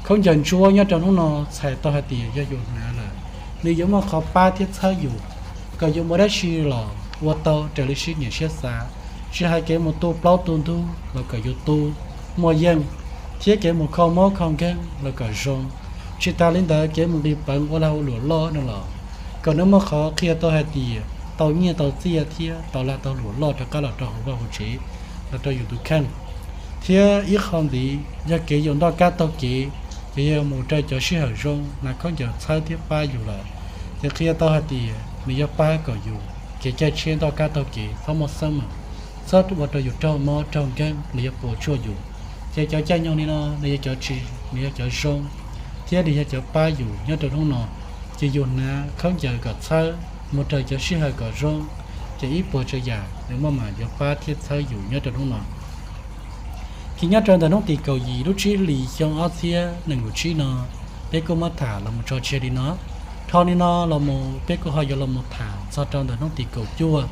Khaub ncaws ntsuab nyob rau hnub no txhais tau hais tias yog yus hnav lawm, nws yuav muaj qhov pab thiab txhawb yus kom yus ua dab tsi los ua tau raws li siab nyiam siab xav. Tsis hais kev mus tu plaub tu ntug los kom yus tu muaj yeej, thiab kev mus kho mob kho nkeeg los kom zoo. Tsis tas li ntawd kev mus nqis peev ua lag ua luam loj no los kom nws muaj qhov qhia tau hais tias tau nyiaj tau txiaj thiab tau lag tau luam loj rov qab los rau hauv vaj hauv tsev, los rau yus tus kheej. Thiab ib qho ntxiv yog kev yus ntoj kab taug kev, ces yog mus raws cov sij hawm zoo hnav khaub ncaws txhawb thiab pab yus lawm, ces qhia tau hais tias nws yuav pab kom yus kev caij tsheb ntoj kab taug kev txhob muaj xeeb meem, txhob ua rau yus raug mob raug nkeeg los yog puas tsuaj yus. Ces cov caij nyoog li no nws yog cov tsis, nws yog cov zoo thiab nws yog cov pab yus nyob rau hnub no. Ces yus hnav khaub ncaws kom txhawb mus raws cov sij hawm kom zoo, ces ib puas tsav yam nws muaj mam yuav pab thiab txhawb yus nyob rau hnub no. Ces nyob rau ntawm hnub tim kaum yim lub tsib hlis xyoo ob txhiab nees nkaum tsib no, peb kuj muab tham los mus tso tseg li no. Dhau li no los mus peb kuj ho yuav los mus tham txog rau ntawm hnub tim kaum cuaj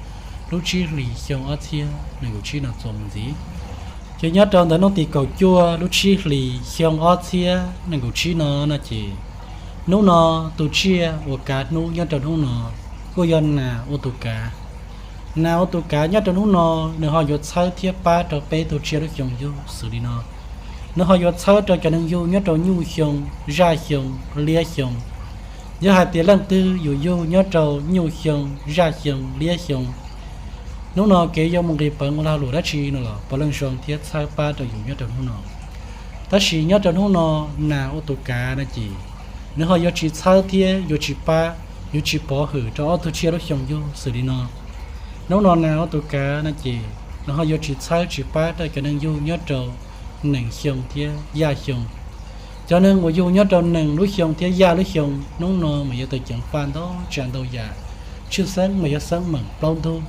lub tsib hlis xyoo ob txhiab nees nkaum tsib no txuas mus ntxiv. Ces nyob rau ntawm hnub tim kaum cuaj lub tsib hlis xyoo ob txhiab nees nkaum tsib no no ces hnub no tus tsiaj uas kav hnub nyob rau hnub no kuj yog nas ua tus kav. Nas ua tus kav nyob rau hnub no, nws ho yuav txhawb thiab pab rau peb tug tsiaj lub xyoo yug xws li no. Nws ho yuav txhawb rau cov neeg yug nyob rau nyuj xyoo, zaj xyoo, liab xyoo. Yog hais tias leej twg yus yug nyob rau nyuj xyoo, zaj xyoo, liab xyoo, hnub no kev yuav mus nqis peev ua lag luam dab tsi no los puav leej zoo thiab txhawb pab rau yus nyob rau hnub no. Tab sis nyob rau hnub no, nas ua tus kav no ces nws ho yuav tsis txhawb thiab yuav tsis pab, yuav tsis pov hwm rau ob tug tsiaj lub xyoo yug xws li no. Hnub no nas ua tus kav no ces nws ho yuav tsis txhawb tsis pab rau cov neeg yug nyob rau nees xyoo thiab yaj xyoo. Cov neeg uas yug nyob rau nees lub xyoo thiab yaj lub xyoo hnub no mas yuav tau ceev faj ntau tsav ntau yam. Tshwj xeeb mas yog xeeb meem plaub ntug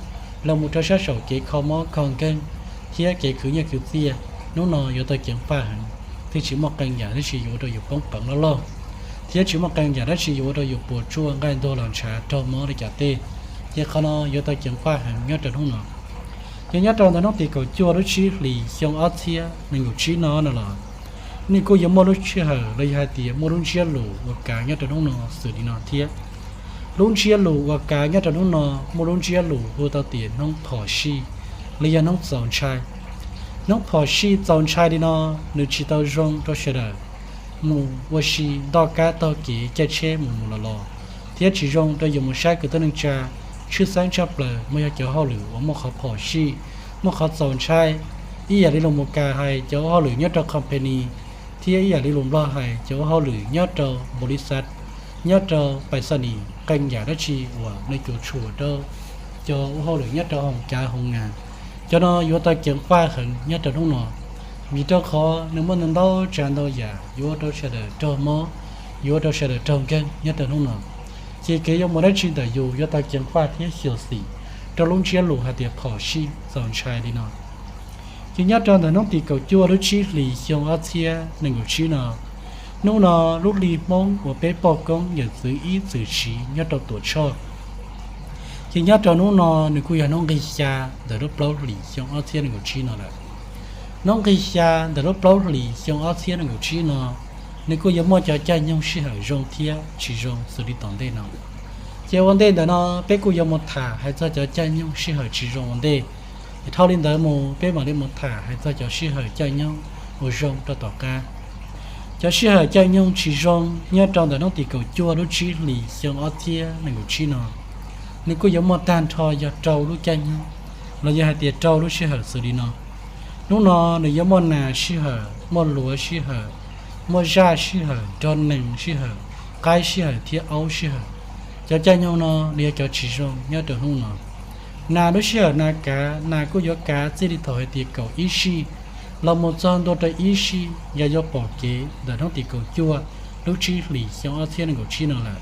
los mus rau sab saum kev kho mob kho nkeeg thiab kev khwv nyiaj khwv txiaj, hnub no yuav tau ceev faj heev. Thiab tsis muaj qee yam dab tsi yuav ua rau yus poob peev loj loj, thiab tsis muaj qee yam dab tsi yuav ua rau yus puas tsuaj nqaij ntuag los ntshav raug mob li cas tej. Ces qhov no yuav tau ceev faj heev nyob rau hnub no. Ces nyob rau ntawm hnub tim kaum cuaj lub tsib hlis xyoo ob txhiab nees nkaum tsib no no los, nws kuj yuav muaj lub sij hawm los yog hais tias muaj lub ntsiab lus uas kav nyob rau hnub no xws li no thiab. Lub ntsiab lus uas kav nyob rau hnub no muaj lub ntsiab lus hu tau tias hnub phom sij los yog hnub txaus ntshai. Hnub phom sij txaus ntshai li no, nws tsis tau zoo rau sawv daws mus ua si ntoj kab taug kev caij tsheb mus mus los los. thiab tsis zoo rau yus mus saib kwv tij neej tsa. Tshwj xeeb tshaj plaws mas yog cov hauj lwm uas muaj qhov phom sij, muaj qhov txaus ntshai, ib yam li los mus kam hais cov hauj lwm nyob rau company, thiab ib yam li los nplog hais cov hauj lwm nyob rau npaus lis xav, nyob rau pais xas nis, qee yam dab tsi uas nws cuam tshuam rau cov ua hauj lwm nyob rau hoo kav hoo nas. Cov no yuav tau ceev faj heev nyob rau hnub no, vim rau qhov nws muaj ntau ntau tsav ntau yam yuav ua rau sawv daws raug mob, yuav ua rau sawv daws raug nkeeg nyob rau hnub no. Ces kev yuav mus dab tsi ntawm yus yuav tau ceev faj thiab xyuam xim rau lub ntsiab lus hais tias phom sij txaus ntshai li no. Ces nyob rau ntawm hnub tim kaum cuaj lub tsib hlis xyoo ob txhiab nees nkaum tsib no, hnub no lub hli Hmoob uas peb poj koob yawm txwv ib txwm siv nyob rau Tuam Tshoj. Ces nyob rau hnub no nws kuj yog hnub nqig xya ntawm lub plaub hlis xyoo ob txhiab nees nkaum tsib no lawm. Hnub nqig xya ntawm lub plaub hlis xyoo ob txhiab nees nkaum tsib no, nws kuj yuav muaj cov caij nyoog sij hawm zoo thiab tsis zoo xws li tom ntej no. Ces ua ntej ntawm no peb kuj yuav mus tham hais txog cov caij nyoog sij hawm tsis zoo ua ntej. Dhau li ntawd mus peb mam li mus tham hais txog cov sij hawm caij nyoog uas zoo rau tom qab. Cov sij hawm caij nyoog tsis zoo nyob rau ntawm hnub tim kaum cuaj lub tsib hlis xyoo ob txhiab nees nkaum tsib no, nws kuj yuav muaj tag nrho yog rau lub caij nyoog, los yog hais tias rau lub sij hawm xws li no. Hnub no nws yuav muaj nas sij hawm, muaj luav sij hawm, muaj zaj sij hawm, nrog nees sij hawm, qaib sij hawm thiab aub sij hawm. Cov caij nyoog no nws yog cov tsis zoo nyob rau hnub no. Nas lub sij hawm nas kav, nas kuj yuav kav txij li thaum hais tias kaum ib sij los mus txog ntua rau ib sij, yog yuav pom kev ntawm hnub tim kaum cuaj lub tsib hlis xyoo ob txhiab nees nkaum tsib no lawm.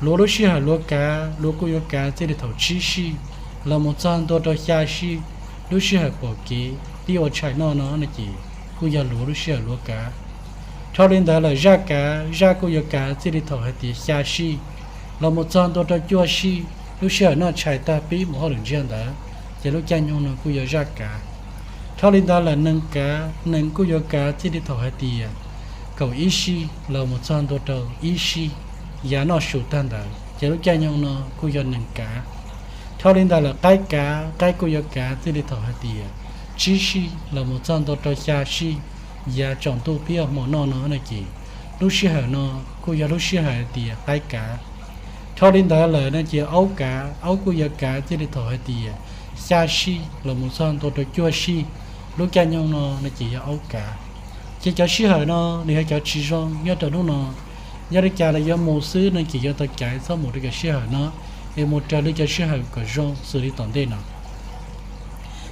Luav lub sij hawm luav kav, luav kuj yuav kav txij li thaum tsib sij los mus txog ntua rau xya sij, lub sij hawm pom kev pib ua tshais noj no no ces kuj yog luav lub sij hawm luav kav. Dhau li ntawd lawm zaj kav, zaj kuj yuav kav txij li thaum hais tias xya sij los mus txog ntua rau cuaj sij, lub sij hawm noj tshais tag pib mus hauj lwm ntsiag ntawd, ces lub caij nyoog no kuj yog zaj kav. Dhau li ntawd lawm nees kav, nees kuj yuav kav txij li thaum hais tias kaum ib sij los mus txog ntua rau ib sij, yav noj su tag ntawd, ces lub caij nyoog no kuj yog nees kav. Dhau li ntawd lawm qaib kav, qaib kuj yuav kav txij li thaum hais tias tsib sij los mus txog ntua rau xya sij, yav tsaus ntuj pib ua hmo noj no no ces lub sij hawm no kuj yog lub sij hawm hais tias qaib kav. Dhau li ntawd lawm no ces aub kav, aub kuj yuav kav txij li thaum hais tias xya sij los mus txog ntua rau cuaj sij, lub caij nyoog no no ces yog aub kav. Ces cov sij hawm no nws yog cov tsis zoo nyob rau hnub no. Yog li cas los yuav mus xwb no ces yuav tau caiv txhob mus rau cov sij hawm no, es mus raws li cov sij hawm kom zoo xws li tom ntej no.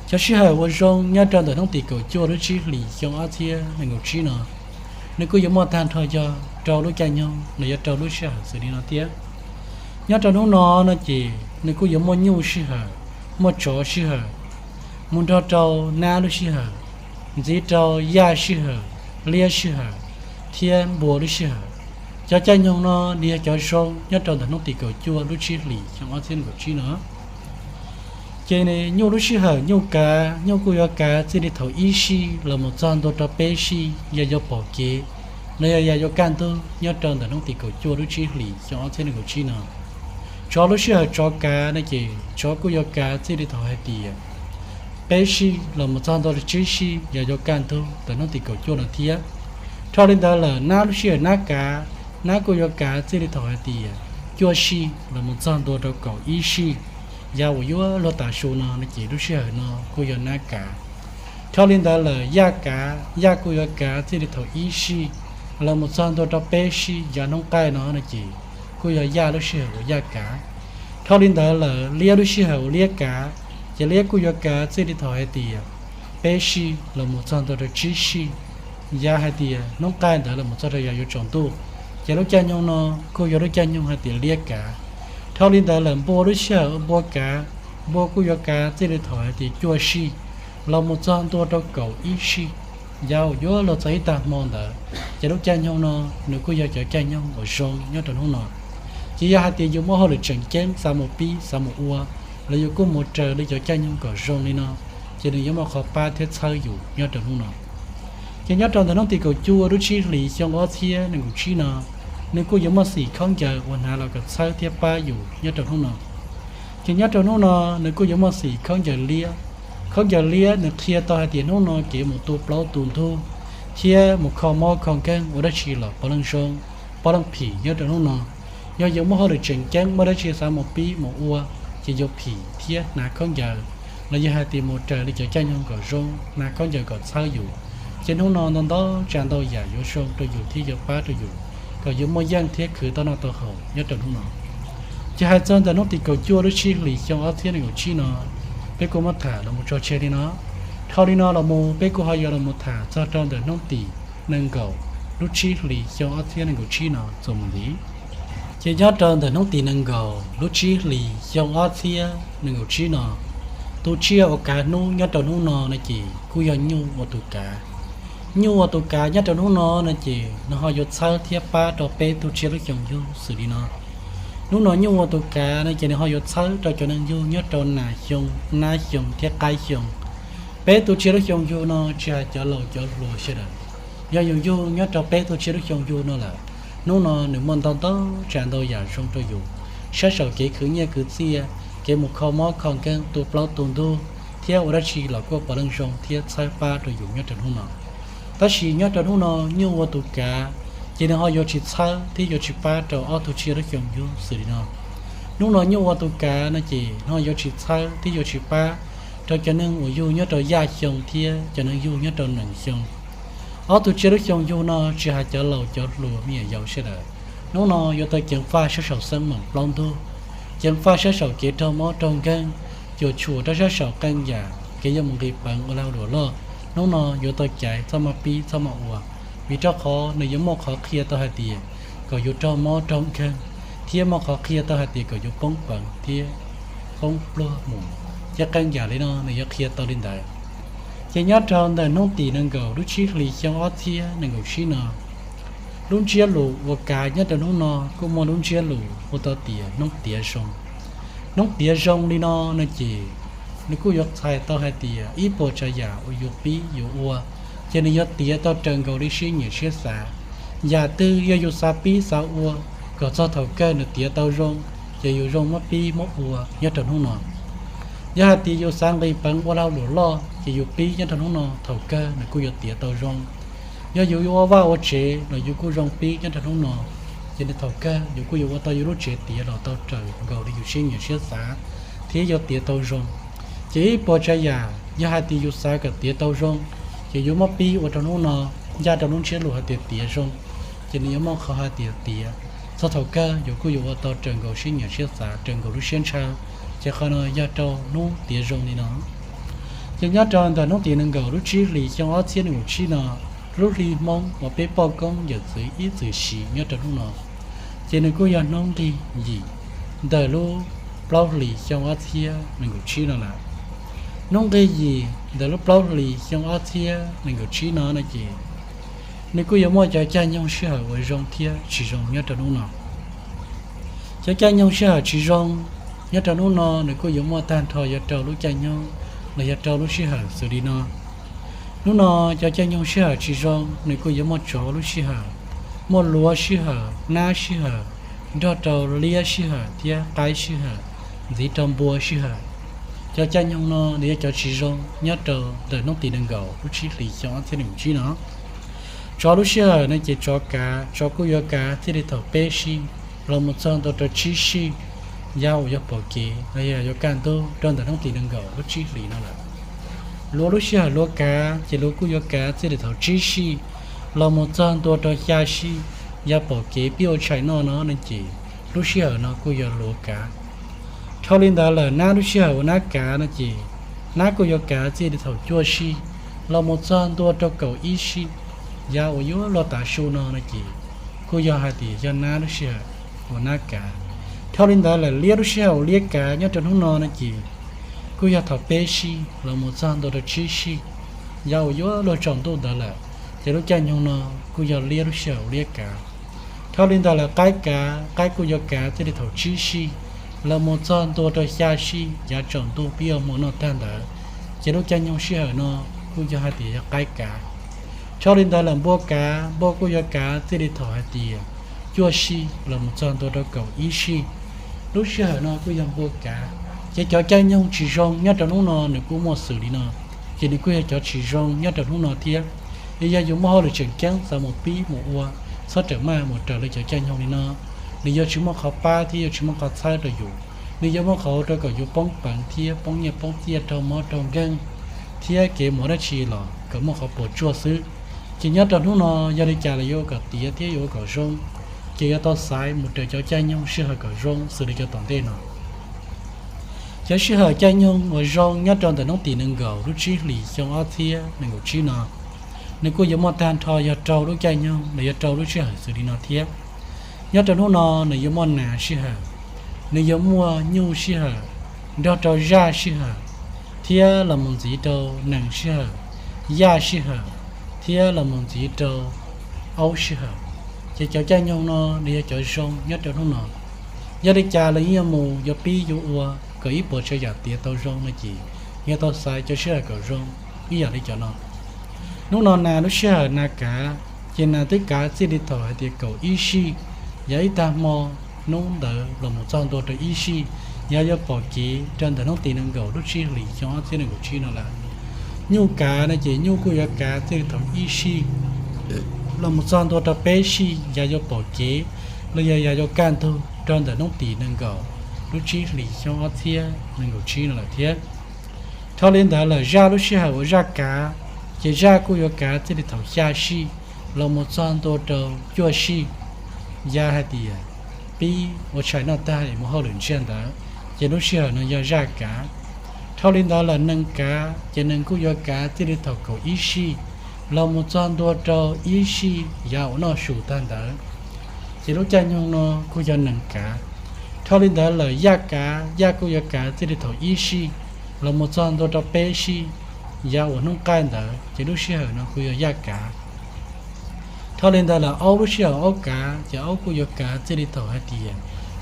Cov sij hawm uas zoo nyob rau ntawm hnub tim kaum cuaj lub tsib hlis xyoo ob txhiab nees nkaum tsib no, nws kuj yuav muaj tag nrho yog rau lub caij nyoog los yog rau lub sij hawm xws li no thiab. Nyob rau hnub no no ces nws kuj yuav muaj nyuj sij hawm, muaj tsov sij hawm, mus nrog rau nab lub sij hawm, ntxiv rau yaj sij hawm, liab sij hawm, thiab npua lub sij hawm. Cov caij nyoog no nws yog cov zoo nyob rau ntawm hnub tim kaum cuaj lub tsib hlis xyoo ob txhiab nees nkaum tsib no. Ces nyuj lub sij hawm nyuj kav, nyuj kuj yuav kav txij li thaum ib sij los mus txog ntua rau peb sij yog yuav pom kev, los yog yam yuav kaj ntug nyob rau ntawm hnub tim kaum cuaj lub tsib hlis xyoo ob txhiab nees nkaum tsib no. Tsov lub sij hawm tsov kav no ces tsov kuj yuav kav txij li thaum hais tias peb sij los mus txog ntua rau tsib sij yog yuav kaj ntug ntawm hnub tim kaum cuaj no thiab. Dhau li ntawd lawm nab lub sij hawm nab kav, nab kuj yuav kav txij li thaum hais tias cuaj sij los mus txog ntua rau kaum ib sij, yav uas yuav luag tav su no no ces lub sij hawm no kuj yog nab kav. Dhau li ntawd lawm yaj kav, yaj kuj yuav kav txij li thaum ib sij los mus txog ntua rau peb sij, yav hnub qaij no no ces kuj yog yaj lub sij hawm uas yaj kav. Dhau li ntawd lawm liab lub sij hawm uas liab kav, ces liab kuj yuav kav txij li thaum hais tias peb sij los mus txog ntua rau tsib sij, yav hais tias hnub qaij ntawd los mus txog rau yav yuav tsaus ntuj, ces lub caij nyoog no kuj yog lub caij nyoog hais tias liab kav. Dhau li ntawd lawm npua lub sij hawm uas npua kav, npua kuj yuav kav txij li thaum hais tias cuaj sij los mus txog ntua rau kaum ib sij, yav uas yuav luag txog ib tag hmo ntawd, ces lub caij nyoog no nws kuj yog cov caij nyoog uas zoo nyob rau hnub no. Ces yog hais tias yus muaj hauj lwm tseem ceeb xav mus pib xav mus ua, los yus kuj mus raws li cov caij nyoog kom zoo li no, ces nws yuav muaj qhov pab thiab txhawb yus nyob rau hnub no. Ces nyob rau ntawm hnub tim kaum cuaj lub tsib hlis xyoo ob txhiab nees nkaum tsib no, nws kuj yuav muaj xim khaub ncaws uas hnav los kom txhawb thiab pab yus nyob rau hnub no. Ces nyob rau hnub no nws kuj yuav muaj xim khaub ncaws liab. Khaub ncaws liab nws qhia tau hais tias hnub no kev mus tu plaub tu ntug thiab mus kho mob kho nkeeg ua dab tsi los puav leej zoo, puav leej phim nyob rau hnub no. Yog yus muaj hauj lwm tseem ceeb, muaj dab tsi xav mus pib mus ua, ces yus phim thiab hnav khaub ncaws, los yog hais tias mus raws li cov caij nyoog kom zoo, hnav khaub ncaws kom txhawb yus, ces hnub no ntau ntau tsav ntau yam yuav zoo rau yus thiab yuav pab rau yus kom yus muaj yeej thiab khwv tau noj tau haus nyob rau hnub no. Ces hais txog ntawm hnub tim kaum cuaj lub tsib hlis xyoo ob txhiab nees nkaum tsib no, peb kuj muab tham los mus tso tseg li no. Dhau li no los mus peb kuj ho yuav los mus tham txog rau ntawm hnub tim nees nkaum lub tsib hlis xyoo ob txhiab nees nkaum tsib no txuas mus ntxiv. Ces nyob rau ntawm hnub tim nees nkaum lub tsib hlis xyoo ob txhiab nees nkaum tsib no, tus tsiaj uas kav hnub nyob rau hnub no no ces kuj yog nyuj ua tus kav. Nyuj ua tus kav nyob rau hnub no no ces nws ho yuav txhawb thiab pab rau peb tug tsiaj lub xyoo yug xws li no. Hnub no nyuj ua tus kav no ces nws ho yuav txhawb rau cov neeg yug nyob rau nas xyoo, nab xyoo thiab qaib xyoo. Peb tug tsiaj lub xyoo yug no tsis hais cov laus cov hluas sawv daws, yog yus yug nyob rau peb tug tsiaj lub xyoo yug no lawm, hnub no nws muaj ntau ntau tsav ntau yam zoo rau yus, sab saum kev khwv nyiaj khwv txiaj, kev mus kho mob kho nkeeg tu plaub tu ntug, thiab ua dab tsi los kuj puav leej zoo thiab txhawb pab rau yus nyob rau hnub no. Tab sis nyob rau hnub no nyuj ua tus kav, ces nws ho yuav tsis txhawb thiab yuav tsis pab rau ob tug tsiaj lub xyoo yug xws li no. Hnub no nyuj ua tus kav no ces nws ho yuav tsis txhawb thiab yuav tsis pab rau cov neeg uas yug nyob rau yaj xyoo thiab cov neeg yug nyob rau nees xyoo. Ob tug tsiaj lub xyoo yug no tsis hais cov laus cov hluas me nyuam yaus sawv daws, hnub no yuav tau ceev faj sab saum xeeb meem plaub ntug, ceev faj sab saum kev raug mob raug nkeeg, cuam tshuam rau sab saum qee yam kev yuav mus nqis peev ua lag luam loj. Hnub no yuav tau caiv txhob maj pib txhob maj ua, vim rau qhov nws yuav muaj qhov qhia tau hais tias kom yus raug mob raug nkeeg, thiab muaj qhov qhia tau hais tias kom yus poob peev thiab poob pluag mus, ces qee yam li no nws yuav qhia tau li ntawd. Ces nyob rau ntawm hnub tim nees nkaum lub tsib hlis xyoo ob txhiab nees nkaum tsib no, lub ntsiab lus uas kav nyob rau hnub no kuj muaj lub ntsiab lus hu tau tias hnub tiav zoo. Hnub tiav zoo li no no ces nws kuj yuav txhais tau hais tias ib puas tsav yam uas yus pib yus ua, ces nws yuav tiav tau raws nkaus li siab nyiam siab xav. Yam twg yog yus xav pib xav ua kom txog thaum kawg nws tiav tau zoo, ces yus zoo muab pib muab ua nyob rau hnub no. Yog hais tias yus xav nqis peev ua lag luam loj, ces yus pib nyob rau hnub no thaum kawg nws kuj yuav tiav tau zoo. Yog yus yuav ua vaj ua tsev los yus kuj zoo pib nyob rau hnub no, ces nws thaum kawg yus kuj yuav ua tau yus lub tsev tiav los tau raws nkaus li yus siab nyiam siab xav thiab yuav tiav tau zoo. Ces ib puas tsav yam yog hais tias yus xav kom tiav tau zoo, ces yus muab pib ua rau hnub no, ncaj rau lub ntsiab lus hais tias tiav zoo, ces nws yuav muaj qhov hais tias tiav, txog thaum kawg yus kuj yuav ua tau raws nkaus siab nyiam siab xav raws nkaus lub siab ntshaw, ces qhov no yog rau hnub tiav zoo li no. Ces nyob rau ntawm hnub tim nees nkaum lub tsib hlis xyoo ob txhiab nees nkaum tsib no, lub hli Hmoob uas peb poj koob yawm txwv ib txwm siv nyob rau hnub no, ces nws kuj yog hnub nqig yim ntawm lub plaub hlis xyoo ob txhiab nees nkaum tsib no lawm. Hnub nqig yim ntawm lub plaub hlis xyoo ob txhiab nees nkaum tsib no no ces nws kuj yuav muaj cov caij nyoog sij hawm uas zoo thiab tsis zoo nyob rau hnub no. Cov caij nyoog sij hawm tsis zoo nyob rau hnub no nws kuj yuav muaj tag nrho yog rau lub caij nyoog los yog rau lub sij hawm xws li no. Hnub no cov caij nyoog sij hawm tsis zoo nws kuj yuav muaj tsov lub sij hawm, muaj luav sij hawm, nab sij hawm, nrog rau liab sij hawm thiab qaib sij hawm, ntxiv rau npua sij hawm. Cov caij nyoog no nws yog cov tsis zoo nyob rau ntawm hnub tim nees nkaum lub tsib hlis xyoo ob txhiab nees nkaum tsib no. Tsov lub sij hawm no ces tsov kav, tsov kuj yuav kav txij li thaum peb sij los mus txog ntua rau tsib sij, yav uas yuav pom kev los yog yuav kaj ntug rau ntawm hnub tim nees nkaum lub tsib hlis no lawm. Luav lub sij hawm luav kav ces luav kuj yuav kav txij li thaum tsib sij los mus txog ntua rau xya sij, yav pom kev pib ua tshais noj no no ces lub sij hawm no kuj yog luav kav. Dhau li ntawd lawm nab lub sij hawm uas nab kav no ces nab kuj yuav kav txij li thaum cuaj sij los mus txog ntua rau kaum ib sij, yav uas yuav luag tav su no no ces kuj yog hais tias yog nab lub sij hawm uas nab kav. Dhau li ntawd lawm liab lub sij hawm uas liab kav nyob rau hnub no no ces kuj yog thaum peb sij los mus txog ntua rau tsib sij, yav uas yuav luag tsaus ntuj ntawd lawm, ces lub caij nyoog no kuj yog liab lub sij hawm uas liab kav. Dhau li ntawd lawm qaib kav, qaib kuj yuav kav txij li thaum tsib sij los mus txog ntua rau xya sij, yav tsaus ntuj pib ua hmo noj tag ntawd, ces lub caij nyoog sij hawm no kuj yog hais tias yog qaib kav. Dhau li ntawd lawm npua kav, npua kuj yuav kav txij li thaum hais tias cuaj sij los mus txog ntua rau kaum ib sij, lub sij hawm no kuj yog npua kav. Ces cov caij nyoog tsis zoo nyob rau hnub no nws kuj muaj xws li no, ces nws kuj yog cov tsis zoo nyob rau hnub no thiab. Es yog yus muaj hauj lwm tseem ceeb xav mus pib mus ua, txhob rawm maj mus raws li cov caij nyoog li no, nws yuav tsis muaj qhov pab thiab yuav tsis muaj qhov txhawb rau yus. Nws yuav muaj qhov ua rau kom yus poob peev thiab poob nyiaj poob txiaj raug mob raug nkeeg, thiab kev mus ua dab tsi los kom muaj qhov puas tsuaj xwb. Ces nyob rau hnub no, yog li cas los yuav ua kom tiav thiab yuav ua kom zoo, ces yuav tau xaiv mus raws cov caij nyoog sij hawm kom zoo xws li cov tom ntej no. Cov sij hawm caij nyoog uas zoo nyob rau ntawm hnub tim nees nkaum lub tsib hlis xyoo ob txhiab nees nkaum tsib no, nws kuj yuav muaj tag nrho yog rau lub caij nyoog los yog rau lub sij hawm xws li no thiab. Nyob rau hnub no nws yuav muaj nas sij hawm, nws yuav muaj nyuj sij hawm, nrog rau zaj sij hawm, thiab los mus ntxiv rau nees sij hawm, yaj sij hawm, thiab los mus ntxiv rau aub sij hawm. Ces cov caij nyoog no nws yog cov zoo nyob rau hnub no. Yog li cas los yeej yuav mus yuav pib yuav ua kom ib puas tsav yam tiav tau zoo no ces yog tau xaiv cov sij hawm kom zoo ib yam li cov no. Hnub no nas lub sij hawm nas kav, ces nas twb kav txij li thaum hais tias kaum ib sij, yav ib tag hmo hnub ntawd los mus txog ntua rau ib sij, yav yuav pom kev rau ntawm hnub tim nees nkaum lub tsib hlis xyoo ob txhiab nees nkaum tsib no lawm. Nyuj kav no ces nyuj kuj yuav kav txij li thaum ib sij los mus txog ntua rau peb sij, yav yuav pom kev los yog yav yuav kaj ntug rau ntawm hnub tim nees nkaum lub tsib hlis xyoo ob txhiab nees nkaum tsib no lawm thiab. Dhau li ntawd lawm zaj lub sij hawm uas zaj kav, ces zaj kuj yuav kav txij li thaum xya sij los mus txog ntua rau cuaj sij, yav hais tias pib ua tshais noj tag es mus hauj lwm ntsiag ntawd, ces lub sij hawm no yog zaj kav. Dhau li ntawd lawm nees kav, ces nees kuj yuav kav txij li thaum kaum ib sij los mus txog ntua rau ib sij yav uas noj su tag ntawd, ces lub caij nyoog no kuj yog nees kav. Dhau li ntawd lawm yaj kav, yaj kuj yuav kav txij li thaum ib sij los mus txog ntua rau peb sij yav uas hnub qaij ntawd, ces lub sij hawm no kuj yog yaj kav. Dhau li ntawd lawm aub lub sij hawm aub kav, ces aub kuj yuav kav txij li thaum hais tias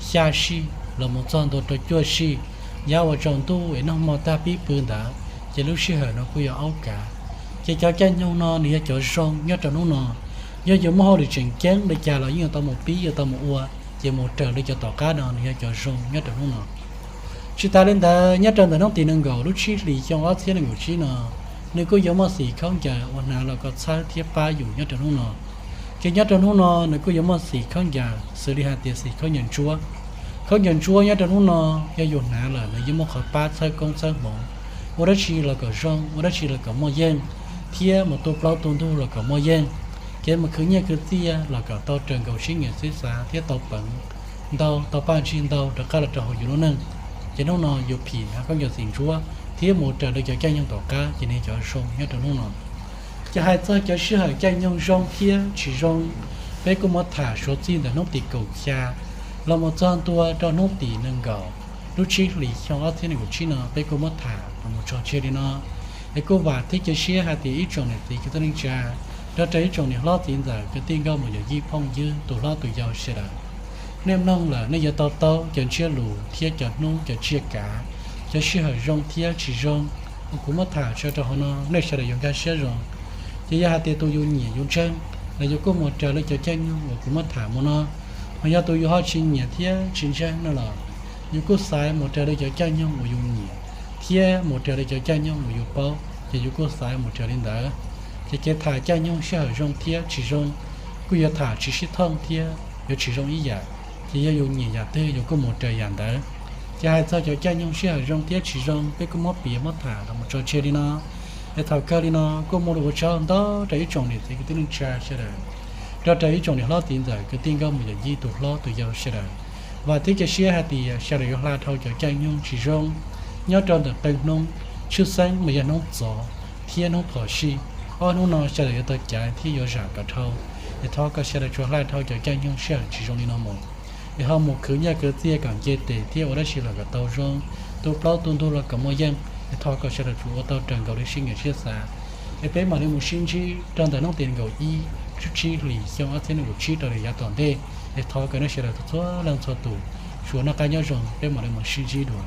xya sij los mus txog ntua rau cuaj sij yav uas tsaus ntuj es noj hmo tag pib pw ntawd, ces lub sij hawm no kuj yog aub kav. Ces cov caij nyoog no nws yog cov zoo nyob rau hnub no. Yog yuav muaj hauj lwm tseem ceeb li cas los yeej yuav tau mus pib yuav tau mus ua, ces mus raws li cov tom qab no nws yog cov zoo nyob rau hnub no. Tsis tas li ntawd, nyob rau ntawm hnub tim nees nkaum lub tsib hlis xyoo ob txhiab nees nkaum tsib no, nws kuj yuav muaj xim khaub ncaws uas hnav los kom txhawb thiab pab yus nyob rau hnub no. Ces nyob rau hnub no nws kuj yuav muaj xim khaub ncaws xws li hais tias xim khaub ncaws ntsuab. Khaub ncaws ntsuab nyob rau hnub no, yog yus hnav lawm nws yeej muaj qhov pab txhawb koob txhawb hmoov, ua dab tsi los kom zoo, ua dab tsi los kom muaj yeej, thiab mus tu plaub tu ntug los kom muaj yeej. Kev mus khwv nyiaj khwv txiaj los kom tau raws nkaus siab nyiam siab xav thiab tau peev ntau, tau paj ntsig ntau rov qab los rau hauv yus lub neej. Ces hnub no yus phim hnav khaub ncaws xim ntsuab thiab mus raws li cov caij nyoog tom qab ces nws cov zoo nyob rau hnub no. Ces hais txog cov sij hawm caij nyoog zoo thiab tsis zoo, peb kuj muab tham suav txij ntawm hnub tim kaum xya los mus txog ntua rau hnub tim nees nkaum lub tsib hlis xyoo ob txhiab nees nkaum tsib no peb kuj muab tham los mus tso tseg li no. Es kuj vam thiab cia siab hais tias ib tsoom niam txiv kwv tij neej tsa, nrog rau ib tsoom niam hlob txiv ntxawm kwv tij nkauj muam yawm yij phooj ywg tus hlob tus yau sawv daws, nej mloog lawm nej yuav to taub cov ntsiab lus thiab cov hnub cov tsiaj kav, cov sij hawm zoo thiab tsis zoo uas kuv muab tham tso rau hauv no nej sawv daws yuav nkag siab zoo. Ces yog hais tias tus yus nyiam yus ntseeg, los yus kuj mus raws li cov caij nyoog uas kuv muab tham mus no. Hos yog tus yus ho tsis nyiam thiab tsis ntseeg no los, yus kuj xaiv mus raws li cov caij nyoog uas yus nyiam thiab mus raws li cov caij nyoog uas yus paub, ces yus kuj xaiv mus raws li ntawd. Ces kev tham caij nyoog sij hawm zoo thiab tsis zoo kuj yuav tham tsis sib thooj thiab yuav tsis zoo ib yam. Ces yog yus nyiam yam twg yus kuj mus raws yam ntawd. Ces hais txog cov caij nyoog sij hawm zoo thiab tsis zoo peb kuj muab piav muab tham los mus tso tseg li no. Es thaum kawg li no kuj muaj lus ua tsaug ntau rau ib tsoom niam txiv kwv tij neej tsa sawv daws, nrog rau ib tsoom niam hlob txiv ntxawm kwv tij nkauj muam yawm yij tus hlob tus yau sawv daws. Vam thiab cia siab hais tias sawv daws yuav hla dhau cov caij nyoog tsis zoo nyob rau ntawm qee hnub, tshwj xeeb mas yog hnub txov thiab hnub phom sij. Ob hnub no sawv daws yuav tau caiv thiab yuav zam kom dhau. Es thov kom sawv daws tsuas hla dhau cov caij nyoog sij hawm tsis zoo li no mus, es ho mus khwv nyiaj khwv txiaj kom nce tes thiab ua dab tsi los kom tau zoo, tu plaub tu ntug los kom muaj yeej. Es thov kom sawv daws tsuas ua tau raws nkaus li siab nyiam siab xav. Es peb mam li mus sib ntsib rau ntawm hnub tim nees nkaum ib lub tsib hlis xyoo ob txhiab nees nkaum tsib rau lwm yav tom ntej. Es thov kom nej sawv daws txhua leej txhua tus tsuas noj qab nyob zoo, peb mam li mus sib ntsib dua.